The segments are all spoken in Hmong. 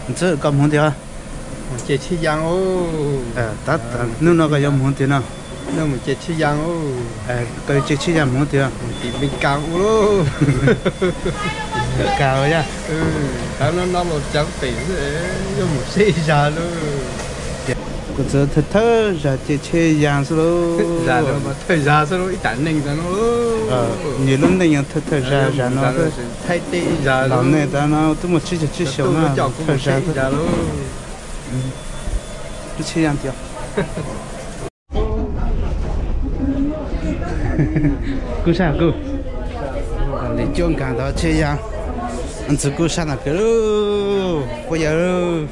Ntxawm, koj mus tiag? Hnub no koj yuav mus tiag no? Koj yuav cia tsheb yas mus tiag? Kuv txawm thawj thawj zaug cia tsheb yas xwb lauj. Nws lub neej yog thawj thawj zaug zaum no. Los nej tav no twb muaj tsib caug tsib xyoos no, thawj zaug xwb. Lub tsheb yas tiag. Kuj sab kuj, li cuab nkaag tau tsheb yas. Ntxwv kuj sab nram kawg lauj, puab yawg lauj.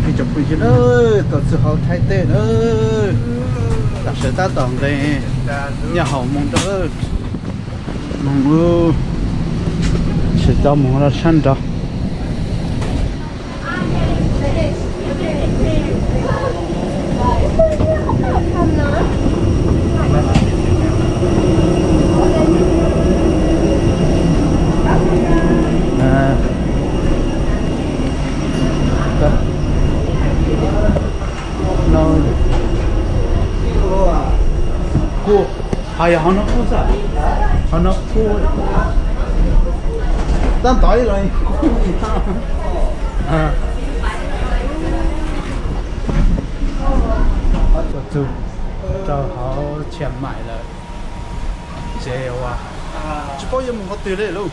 Ib tsoom phooj ywg na, tuaj txug hauv Thaib teb na, tam sim tab tom nqes nyob hauv moog rau, moog lub, tsis tau moog rau sab nraud. No, kub, hos yog hov no kub xwb, hov no kub, tab tom ib los kub. Tuaj txug rau hauv Chiang Mai lawm, ces ua tsis paub yuav mus qhov twg li lauj.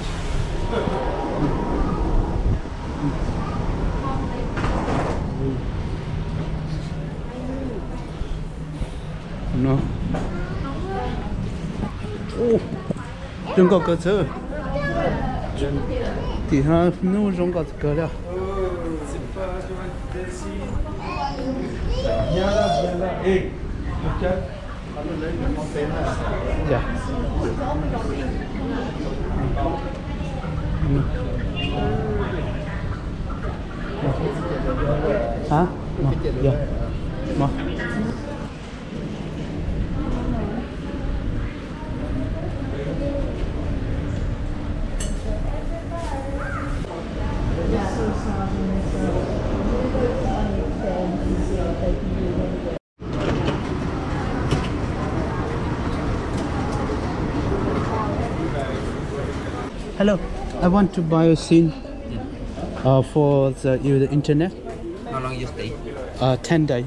Zoo nkauj kawg xwb. Tim no nub zoo nkauj kawg li. Hello, I want to buy a sim, uh, for the, your internet. How long you stay? Uh, ten day.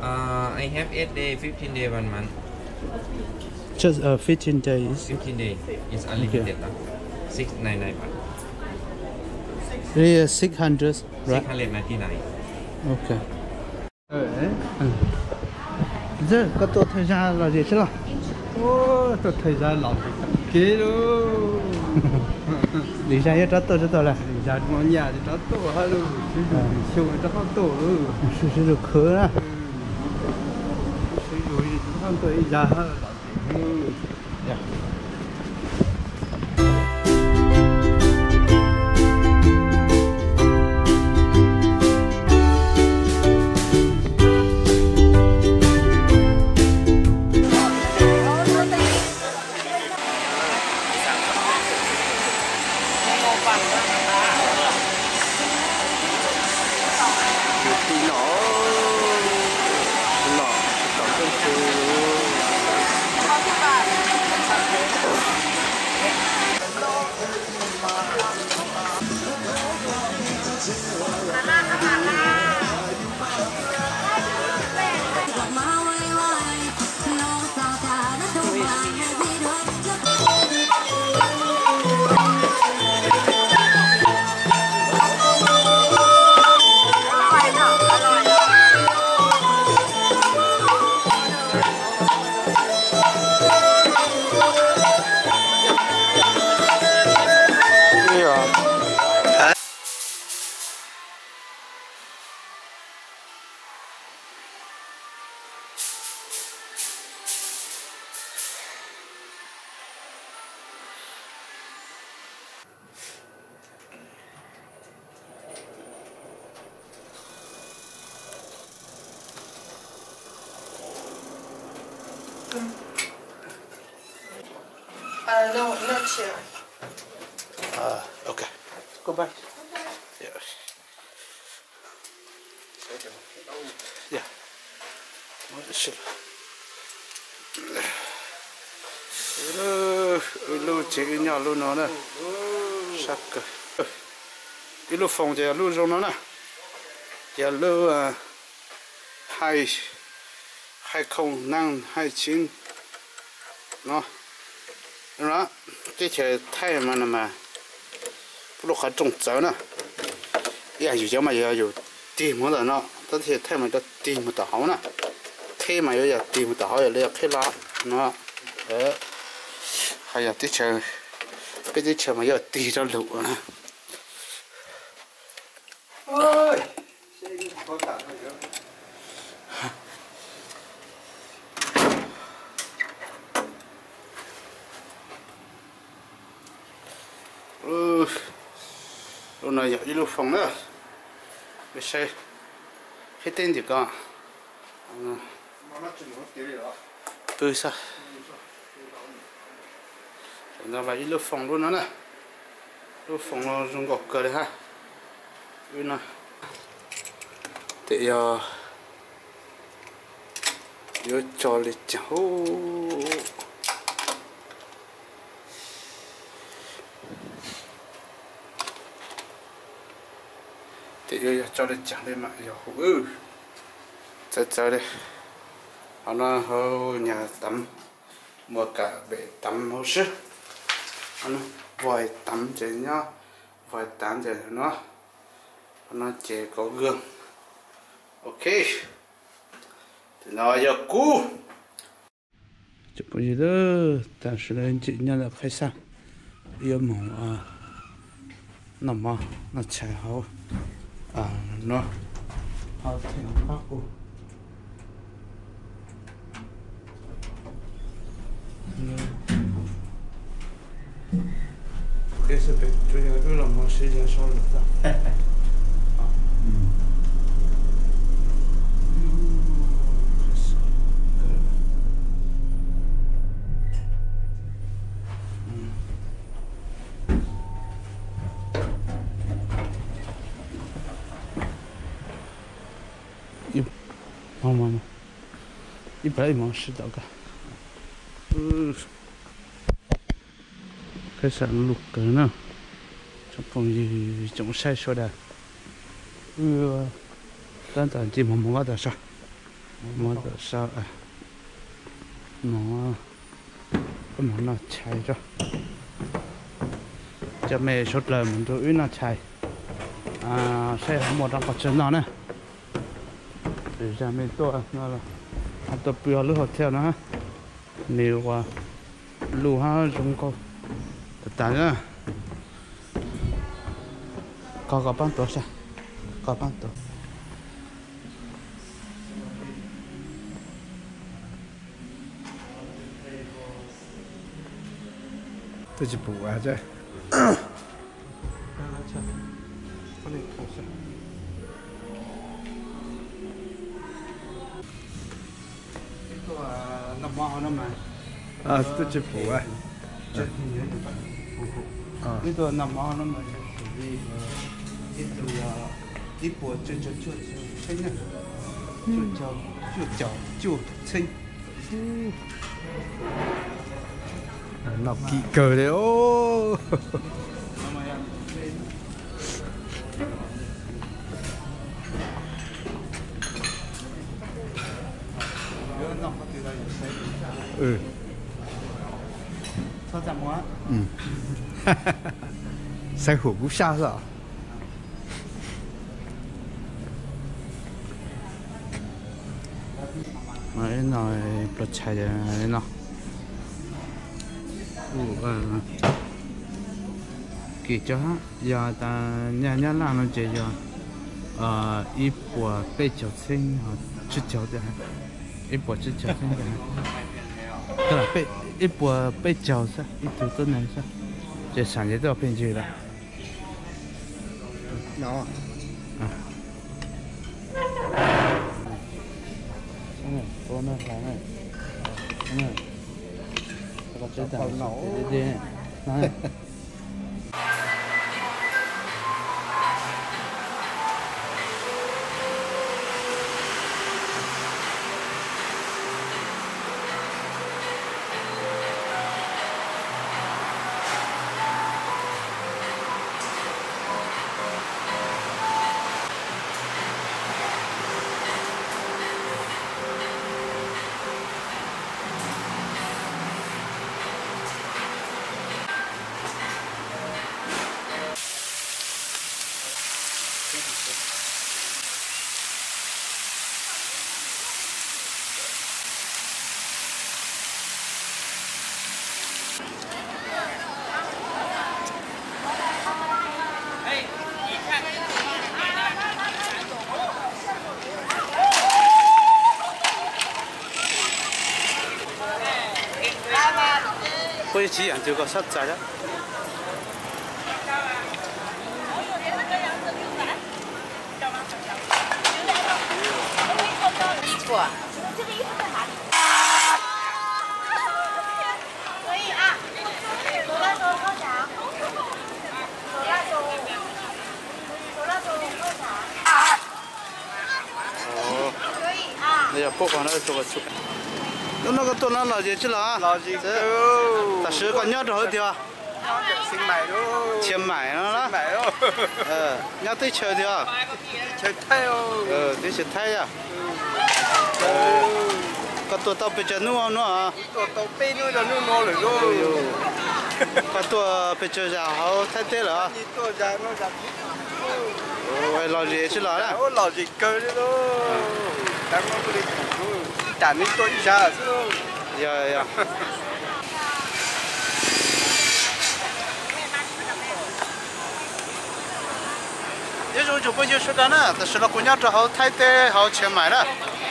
Uh, I have eight day, fifteen day, one month. Just, uh, fifteen days. Fifteen day is unlimited lah. Six nine nine baht. Really, six hundred, right? Six hundred ninety nine. Okay. Koj tuaj thawj zag los zem sab los? Tuaj thawj zag los zem tag kev lauj. Lwm zag yuav rov tuaj tsis tau lawm. Lwm zag no nyaj rov tuaj hab lauj, sib zug xyoo rov qab tuaj lauj. Sib zug khwv na. Sib zug rov qab tuaj ib zag hab los zem. Uh, no, not here. Uh, okay. Go back. Yeah. Yeah. Ib lub tsev ib nyuag lub no na. Sab kawg. Ib lub foos ces yog lub zoo no na. Yog lub hai, hai không năm hai chín no. Teb chaws Thaib mas no mas lub qhov rooj txawv na. Ib yam yus cov mas yog yus tig mus ntawm no, tab sis Thaib mas cov tig mus tom hauv na. Qheb mas yuav yog tig mus tom hauv, yog li yog qheb los no. Ho yog teb chaws, peb teb chaws mas yuav tig rau lug na. Lub no yog ib lub foos na. Peb saib, qhib teb ntawm ko. Pw xwb. Tam no mas ib lub foos lub no na. Lub foos no zoo nkauj kawg li hab. Wb no, tes yog yuav tso li cas? Tes yuav yog tso li cas li mas yog hu, txawv txawv li. Qhov no hauv nyag tov, muaj kam pem tov hauv xwb. Qhov no vais tov ces nyob, vais tov ces no, qhov no ces kov goo. Ok, tes no yog kuv. Cov phooj ywg, tam sim no ntsib nyob ntawm Qhaib Xaj, yuav moog noj mov noj tshais hauv no, hauv theem qab qus. Tsuas yog wb los mov sib zog sab lug tag. Ib pab ib mov sib tau kag. Khaib Xaj lug kawg na. Tsoom phooj ywg tsoom saib sawv daws, wb tab tom nce mov mus tom sab, mus tom sab, mus, wb mus noj tshais tso. Cov me suav dlawg mus nrug wb noj tshais, saib ho muaj rau qhov twg noj na. Zag me tuaj no, tuaj pw hauv lub hotel no, nws ua luj hab zoo nkauj tag tag na. Koj, koj paab tuav sab, koj paab tuav. Twb tsis pum as. Twb tsis pum as. Ib tug noj mov no mas xws li ib tug ib puas cuaj caum cuaj txheeb na, cuaj caum cuaj txheeb. Noj kim kawg li os. Xaiv hum kub saj xwb os. No, pluas tshais no. Kim cov, yog tas nyaj Nyab Laj no ces yog ib puas peb caug txheeb, tsib caug, ib puas tsib caug txheeb, ib puas peb caug xwb, ib tug tuab neeg xwb, ces xam ntsis twb pheej ntsig lawm. Puab yeej tsis yaam twg kom sab txais lawm. Hnub no koj tuaj no lom zem tsis los? Tam sim koj nyob rau hauv tiag? Xia Maim no los? Nyob teb chaws tiag? Teb chaws Thaib yog. Koj tuaj tau pes tsawg hnub no? Koj tuaj pes tsawg zaus hauv Thaib teb lawm? Lom zem tsis los na? Yog, yog. Nyob zoo tsoom phooj ywg sawv daws na, tam sim no kuv nyob rau hauv Thaib teb hauv Xia Maim na.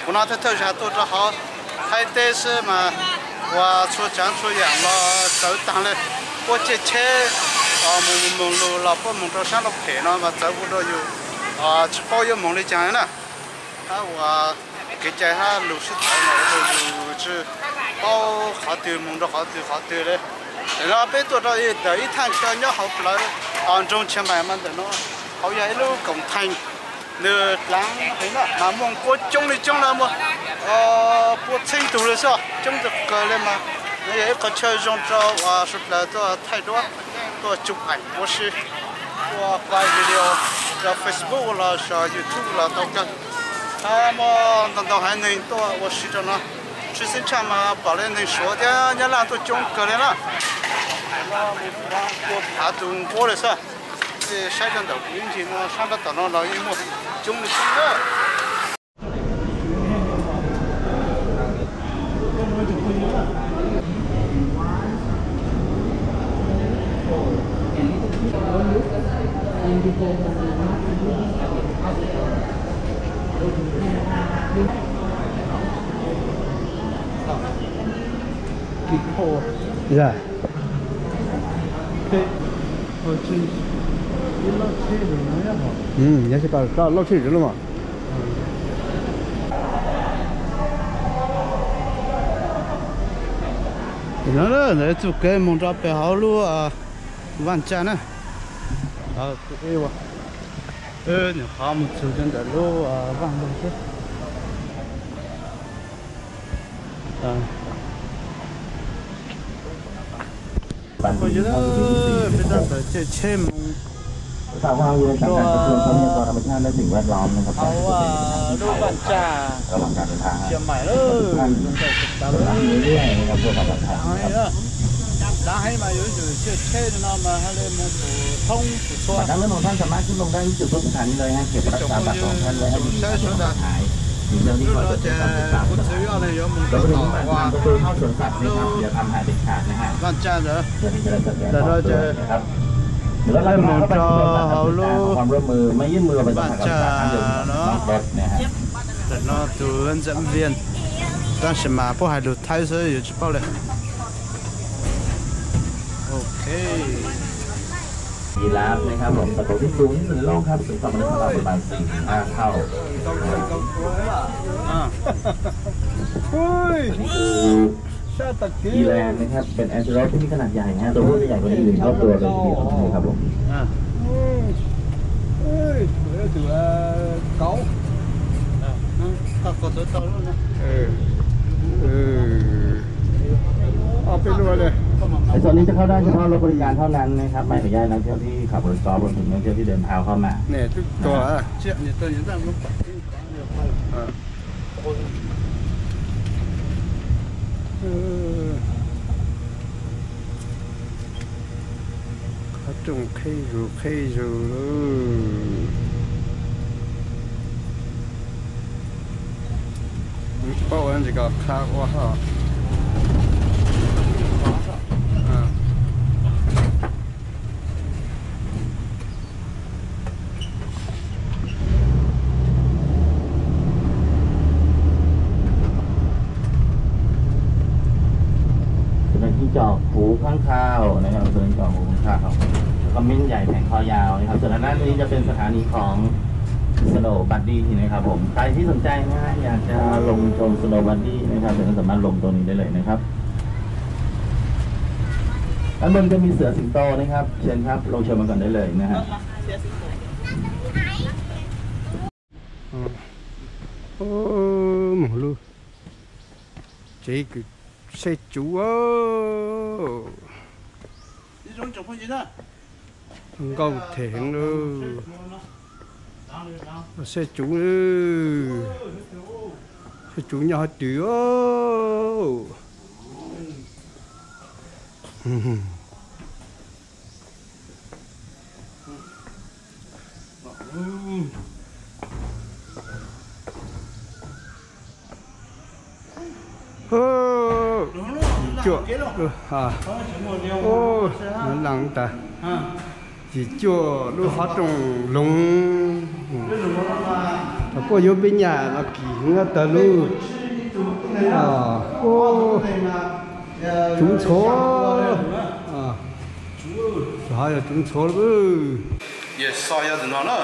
Kuv no thawj thawj zaug tuaj rau hauv Thaib teb xwb mas ua txhua tsav txhua yam los txawv taag le. Puab caij tsheb mus moog lug los puab moog rau sab Looj Phem no mas txawv ua rau yus tsis paub yuav moog le caag na. Hab ua kev cai hab lug sib txawv no ua rau yus tsis paub qhov twg moog rau qhov twg qhov twg le. Ntawm no peb tuaj rau ntawm ib thaaj chaw nyob hauv plawv nroog Xia Maim mas ntawm no hauv yog ib lub koom theej. Nws dlaav heev na mas muaj nquab coob li coob na, muaj pua txheeb tug li xwb, coob kawg li mas. Nws yog ib qhov chaw zoo rau suav dlawg tuaj thaij duab, tuaj tsuj eem ua si, tuaj quaj video rau Facebook los yog YouTube los tau kawg. Hab muaj ntau ntau haiv neeg tuaj ua si rau no. Tshwj xeeb tshaj mas pom le neeg Suav thiab Nyab Laj tuaj coob kawg li na. Ua phav tus nquab li xwb. Saib rau ntawm kuv ib ncig no sab nrab tom no los yeej muaj coob li coob na. Yog tsis, yog tsis koj lauj tsheb lawm mas. No ntawd txuj kev moog rau pem hauv lub Vaaj Tsaj na. Nyuam qhuav mus txug rau ntawm lub vaaj lug xwb. Peb tab tom caij tsheb mus rau hauv lub Vaaj Tsaj Xia Maim lawm. Dlaav heev mas yuav tsum caij tsheb no mas hab le moog pum thoob pum txhua. Ib tsoom phooj ywg tsoom saib sawv daws, lub no ces kuv txhais yog le yuav moog rau tom uas lub Vaaj Tsaj ntawd. Tam no ces peb moog rau hauv lub Vaaj Tsaj no. Tam no tus ntxawm Viaj, tab sis mas puab hais lug Thaib xwb yuav tsis paub le. Ok.ยีราฟนะครับผม ศัตรูที่สูงที่สุดในโลกครับ สูงกว่าเมล็ดของเราประมาณสี่ถึงห้าเท่า อันนี้คือ อีแลนนะครับ เป็นแอนติโลปที่มีขนาดใหญ่นะฮะ ตัวผู้จะใหญ่กว่าในอื่นรอบตัวเลยทีเดียวนะครับผม ในโซนนี้จะเข้าได้เฉพาะรถบริการเท่านั้นนะครับ ไม่อนุญาตนักท่องเที่ยวที่ขับรถกอล์ฟรวมถึงนักท่องเที่ยวที่เดินเท้าเข้ามา เนี่ยทุกตัว Qhov rooj qhib zus qhib zus, paub ua ntsis kom qha ua ho. Sân bay Kim Chok Phú Kháng Khao นะครับ Sân bay Kim Chok Phú Kháng Khao แล้วก็ Minh Nhai แผงคอยาวนะครับ ส่วนด้านนี้จะเป็นสถานีของ Snow Buddy นะครับผม ใครที่สนใจนะฮะ อยากจะลงชม Snow Buddy นะครับ เดี๋ยวก็สามารถลงตรงนี้ได้เลยนะครับ ด้านบนจะมีเสือสิงโตนะครับ เชิญครับ ลงชมกันก่อนได้เลยนะฮะ Mus lub tsev kws seb tsuv. Nkauj them heev lawm. Seb tsuv, seb tsuv nyob hauv twg. Cuaj, lub ha, lub leej tas, yim cuaj lub qhov rooj loov. Thaum kuj yuav peb nyaj los kim heev tawg lub. Tsuv ntxhuav, txhua yog tsuv ntxhuav lawm. Yog so yog tus no na.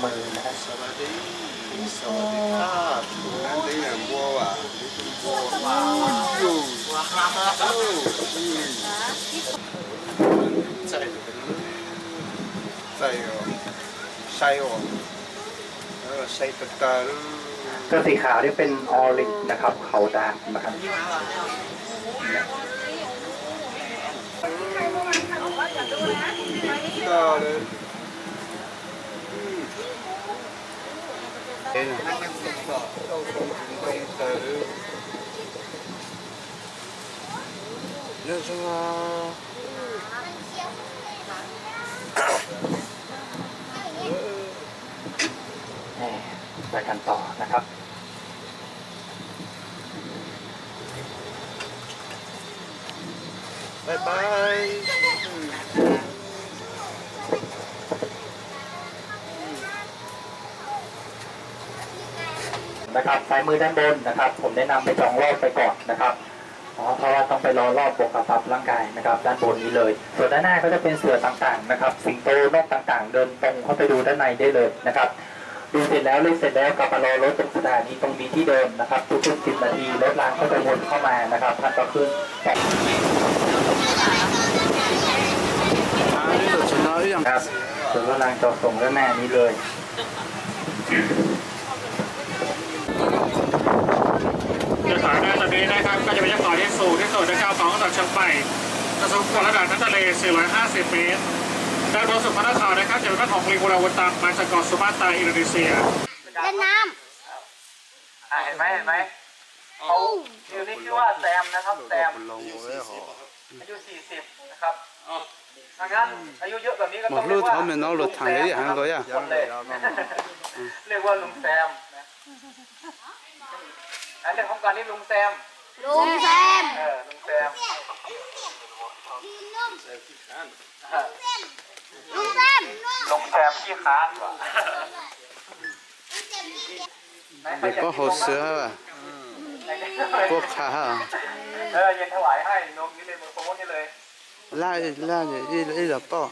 Mườiนะครับ สวัสดี สวัสดีครับ อันนี้อย่างบัวว่ะ นี่เป็นบัว ว้าว อยู่ ว้าว ใส่เหรอ ใส่เหรอ เออ ใส่ตะเตอร์ ตัวสีขาวนี่เป็นออริชนะครับ เขาดำนะครับ ก็เลย อืม เอ็น เจ้าทรงถึงตรงเตอร์ เรื่องช่าง นี่ไปกันต่อนะครับ บายบาย นะครับ ซ้ายมือด้านบนนะครับ ผมแนะนำไปจองรอบไปก่อนนะครับ อ๋อ เพราะว่าต้องไปรอรอบบวกกับปรับร่างกายนะครับ ด้านบนนี้เลย ส่วนด้านหน้าก็จะเป็นเสือต่างๆนะครับ สิงโต นกต่างๆ เดินตรงเข้าไปดูด้านในได้เลยนะครับ ดูเสร็จแล้วเล่นเสร็จแล้วกลับมารอรถตรงสถานีตรงนี้ที่เดิมนะครับ ทุกๆสิบนาทีรถรางก็จะวนเข้ามานะครับ ท่านก็ขึ้น ครับ ส่วนรถรางจอดส่งด้านหน้านี้เลย จุดหมายแรกตอนนี้นะครับ ก็จะเป็นยอดเขาที่สูงที่สุดในเก้าสองของจังหวัดเชียงใหม่ จะสูงกว่าระดับน้ำทะเล สี่ร้อยห้าสิบเมตร ด้านบนสุดของยอดเขานะครับ จะเป็นบ้านของลิงอุรังอุตัง มาจากเกาะสุมาตรา อินโดนีเซีย เล่นน้ำ อ่ะ เห็นไหม เห็นไหม เขาชื่อนี้ชื่อว่าแซมนะครับ แซม อายุสี่สิบนะครับ ถ้างั้นอายุเยอะแบบนี้ก็ต้องเรียกว่า Mas hlub thaum me no los tham yam heev los yog. เรียกว่าลุงแซมนะ อันเรื่องของการนี้ลุงแซม ลุงแซม เออ ลุงแซม ลุงแซม ลุงแซมขี้ค้าน Nws poob hauv xwb, poob qha. Laj, laj, ib los poj.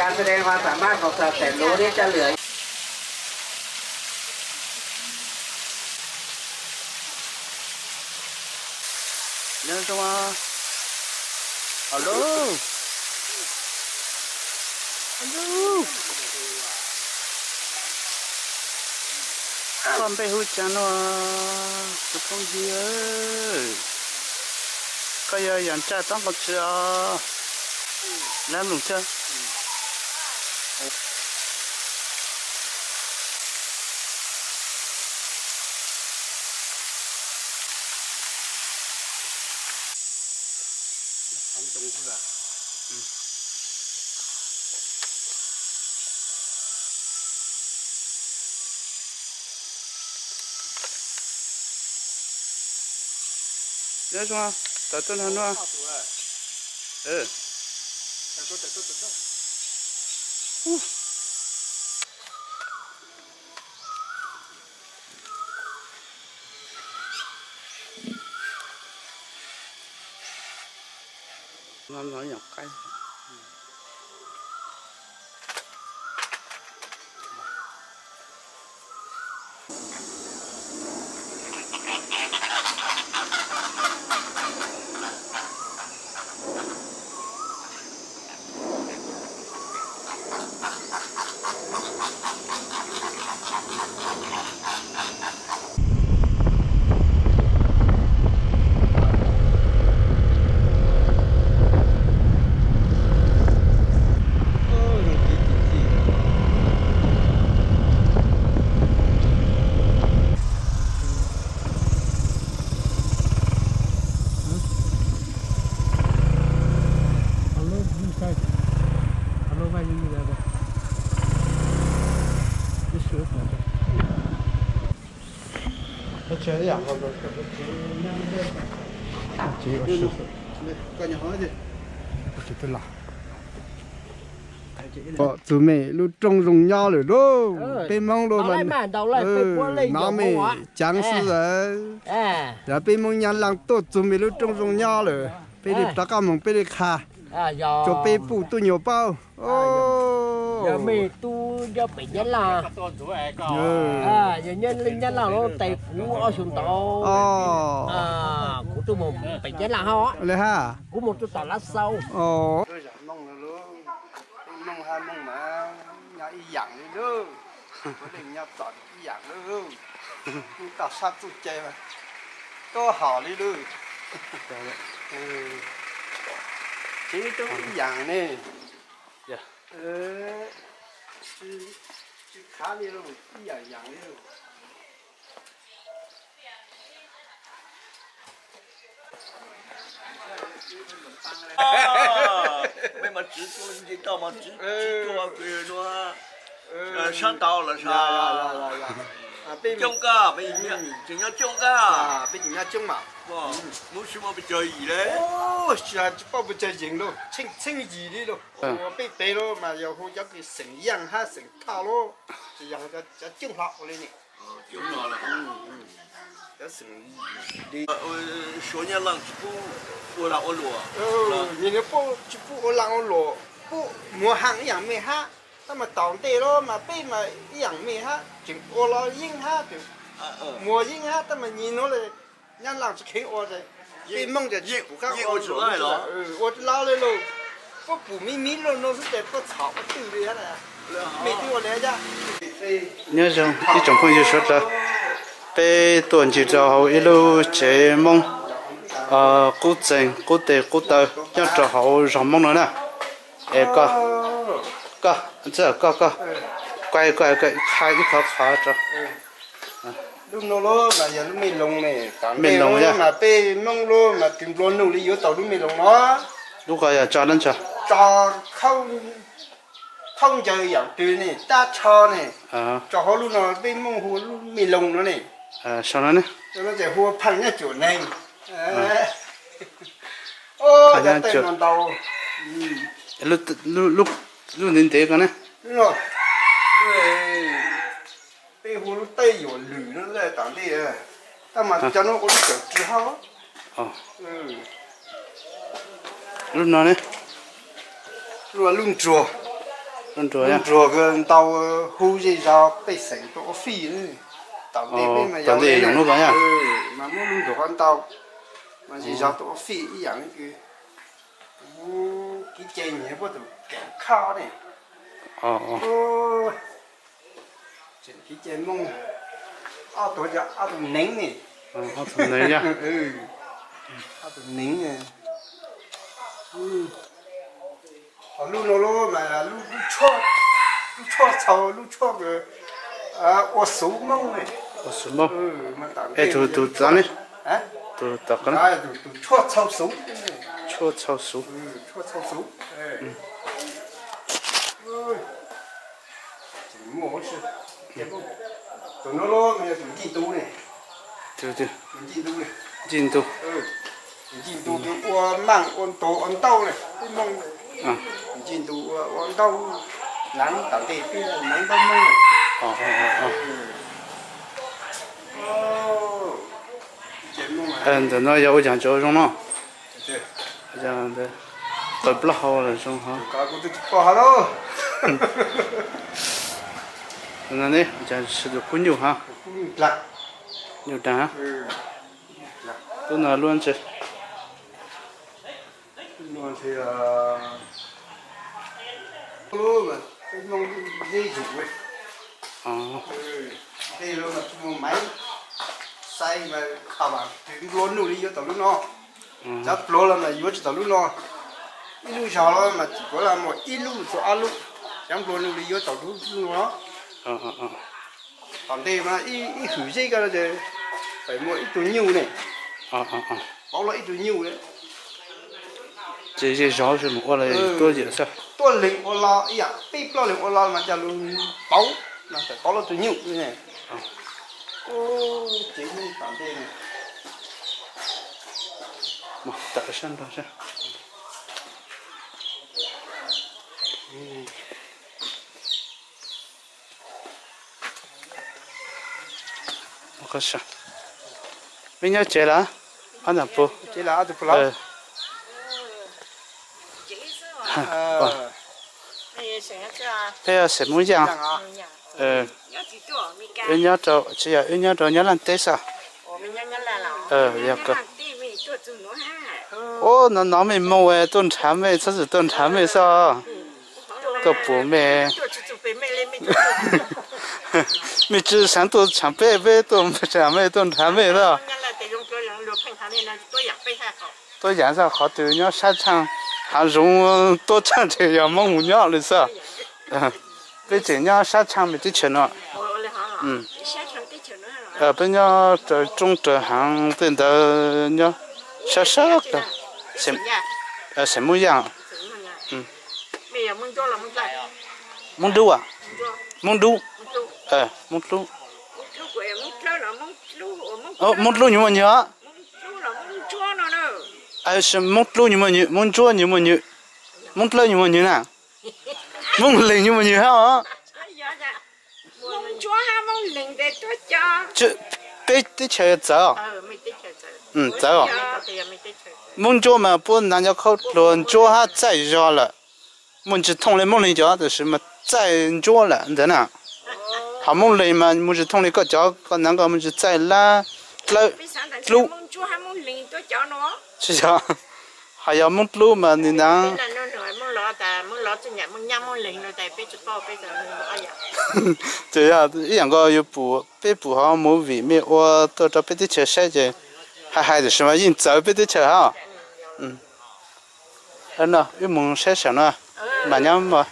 การแสดงความสามารถของสัตว์แสนรู้นี่จะเหลือ Nyob zoo. Alo. Alo. Koj npe hu cas no, tus phooj ywg? Koj yog Yam Ntsaj Txob Nqaus Tshwm os. Lab Loos Tsawb. Nyob zoo, tawm tuaj nrog nua. No no yog qaib. Tus me lub rooj zoo nyob lawm lauj. Peb Hmoob lub no me caav xwb. Yog peb Hmoob Nyab Laj tuaj txug me lub rooj zoo nyob lawm, peb li rov qab moog peb li qha rua peb puj tub nyuas paub. Nyab Laj tes kuv ob xyoo ntau, kuv tuaj moog pem Nyab Laj hab, kuv moog tuaj tom Lav Xau. Mooj hab Mooj mas nyob ib yaam li lauj, puav leej nyob txom ib yaam lauj. Tog sab txuj cai mas tuab hom li lauj. Tsev tub ib yaam ne. Tsis khav li lauj, ib yaam yaam li lauj. Mej mas txiv tuaj nce toj mas txiv tuaj nua sab tau los sab. Coob kawg, tseem nyob coob kawg. Peb tseem nyob coob mas, hnub sib muaj pes tsawg yim le? Tsis paub pes tsawg yim lauj, tsheej yim li lauj. Peb pem lauj mas yog hu cov kws xeem Yaaj hab xeem Thoj lauj, tsis yog cov coob hlo ua li ne. Suav Nyab Laj tsis pub ua lag ua luam, tsis pub ua lag ua luam, pub muag haam ib yaam me hab. Tab mas tom ntej los mas peb mas ib yaam me hab, tseem ua los yeeb hab, muag yeeb hab, tab mas nyim nuav le Nyab Laj tsis kheev ua, peb Moob ces tsis pum qab ua, ua tsi lawm le lauj. Puab pum miv miv luaj nuav xwb ces puab txhom ua twj li hab. Mej twb ua li hab. Nyob zoo ib tsoom phooj ywg suav dlawg, peb tuaj ncig rau hauv ib lub tsev Moob qub txeeg qub tes qub taw nyob rau hauv zog Moob no na. Es koj, koj, koj, koj, koj, koj, koj, qha ib qho qhov rau. Lub no los mas yog lub me loos ne, me loos mas peb Moob los mas tus nplua nuj li yuav tau lub me loos no. Lub ko yog tso dab tsi? Tso khaub ncaws yaam twg ne, tab tsho ne, tso hauv lub no peb Moob hu lub me loos no ne. Sau no ne. Hu phaj nyab cuam neeg. Ua cas tej no ntau. Lub ntev ntev ko ne. Peb hu lub tej yuam lwm no tam ntej, tab mas cov no ua lub cawm ris hab. Lub no ne. Lub nruag, lub nruag ntau, hu zej zog pej xeem tau ua fij. Tam ntej peb mas yog lub ko, mas muab lub nruag ntau, mas zej zog tau ua fij ib yam li kev cai nyiag puab tus kev khaj ne. Kev cai Hmoob, ob tug, ob tug neev ne. Ob tug neev, ob tug neev. Lub no lub mas lub tshuaj txhau, lub tshuaj ua xuv Hmoob ne. Ua xuv Hmoob. Es tus tod ne? Tus tod, tus tshuaj txhau xuv. Tshuaj txhau xuv. Tshuaj txhau xuv. Tus no los yog tus ncig ntu ne. Tus ncig ntu, tus ncig ntu tus ua maaj ua ntug ua ntaub ne. Peb Hmoob ncig ntu ua ntaub, hnav tam ntej peb hnav ntaub Hmoob ne. Ntawm no yog ua caag tso zoo no? Qaws plaub hau los zoo hov. Tus no ne, ua caag sib tw kub nyuj hab. Nyuj daag. Tub no lub ntse. Tej lub mas tsis muaj maiv, xaiv mas khav mas twv nplua nuj li yuav tau lub no. Cov pluav los mas yuav tsis tau lub no. Ib lub zog los mas tsis puav leej muaj ib lub txug ob lub, cov nplua nuj li yuav tau lub no. Tom ntej mas ib hwm zeb ko no ces pem muaj ib tug nyuj ne, pauv los ib tug nyuj. Ces zej zog mus ua tuab yam xwb. Tuab leeg ua los ib yam, peb plaub leeg ua los mas coj lug pauv, mas txawm pauv los tug nyuj ne. Ces tom ntej tawm sab nrog sab. Mej nyob tsev lawm? Ob nam pug. Peb yog xeem Moob Yaaj. Wb nyob rau, tsis yog, wb nyob rau Nyab Laj teb xwb. Yog ko. Ub, no no mej moog tuaj nrhav mej, txhob txwm tuaj nrhav mej xwb. Tuaj pum mej. Mej tsi xaav tuaj tshaam peb, peb tuaj tshaam mej, tuaj nrhav mej xwb. Tuab yaam xwb, qhov twg nyob sab tshaaj haav zoov tuab tsaaj ntshe yog Moob mus nyob li xwb. Peb tseem nyob sab tshaaj mej teb chaws no. Peb nyob raws roob raws haav tej ntawd, nyob sab sab, xeem Moob Yaaj. Moob Dlub, Moob Dlub, Moob Dlub. Moob Dlub nyuag muaj nywg. Moob Dlub nyuag muaj nywg, Moob Ntsuab nyuag muaj nywg, Moob Dlawb nyuag muaj nywg na. Moob Leeg nyuag muaj nywg hab os. Peb teb chaws txawv, txawv. Moob Ntsuab mas puab hnav cov khaub dluag ntsuab hab txaij zog lawm. Muaj ntsis thooj li Moob Leeg cov, tab sis mas txaij ntsuab lawm ntawd na. Ho Moob Leeg mas muaj ntsis thooj li koj cov, koj hnav koj muaj ntsis txaij lab, dlawb, dlub. Tsis yog, ho yog Moob Dlub mas nws hnav. Ces yog ib yam nkaus yus pum, peb pum hauv movie mej ua tuaj rau peb teb chaws saib ces hais hais tab sis mas yeej txawv peb teb chaws hab. No wb mus saib saum no mas nyob.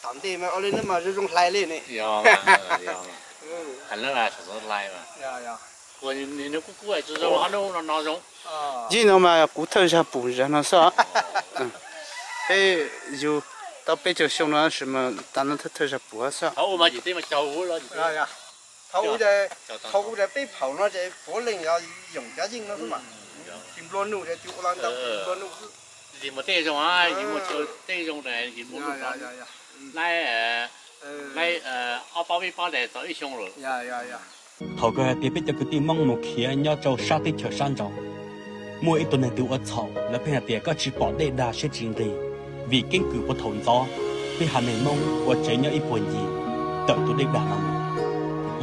Tom ntej mas ua li no mas zoo zoo hlais li ne. Yij no mas kuv thawj zag pum zag no xwb. Peb yug tau peb caug xyoo no tab sis mas tas no thawj thawj zag pum xwb. Thaum ub ces peb phaum no ces puav leej yog yoom cov yeej no xwb mas. Tsis nplua nuj ces ua los ntau tsis nplua nuj xwb. Tej zoo, tej zoo, laib, laib ob pob peb pob ntawd tau ib xyoo lawm. Thaum kawg hais tias peb cov kwv tij Hmoob mus khiav nyob rau sab teb chaws sab nraud, muaj ib tug neeg twg ua txhaum lawv pheej hais tias koj tsis pom dej dag siab tsis nqig, vim keeb kwm puag thaum ntxov peb haiv neeg Hmoob ua tsev nyob ib puag ncig tawm tus dej dag no mus.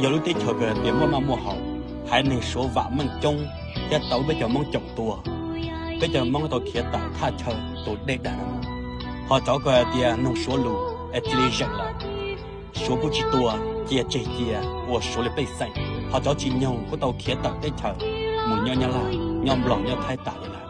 Yog lub teb chaws kawg hais tias muaj noj muaj haus, haiv neeg Suav vam meej coob thiab tau peb cov Hmoob caum tua, peb cov Hmoob tau khiav tawm thaj chaw tus dej dag no mus. Ho cov kawg hais tias noog Suav lus es cia li zeem lawm, Suav kuj tsis tua, cia tseg cia ua Suav li pej xeem. Ho cov tsis nyoog kuj tau khiav tawm teb chaws mus nyob Nyab Laj, nyob Nplog, nyob Thaib tas li lawm.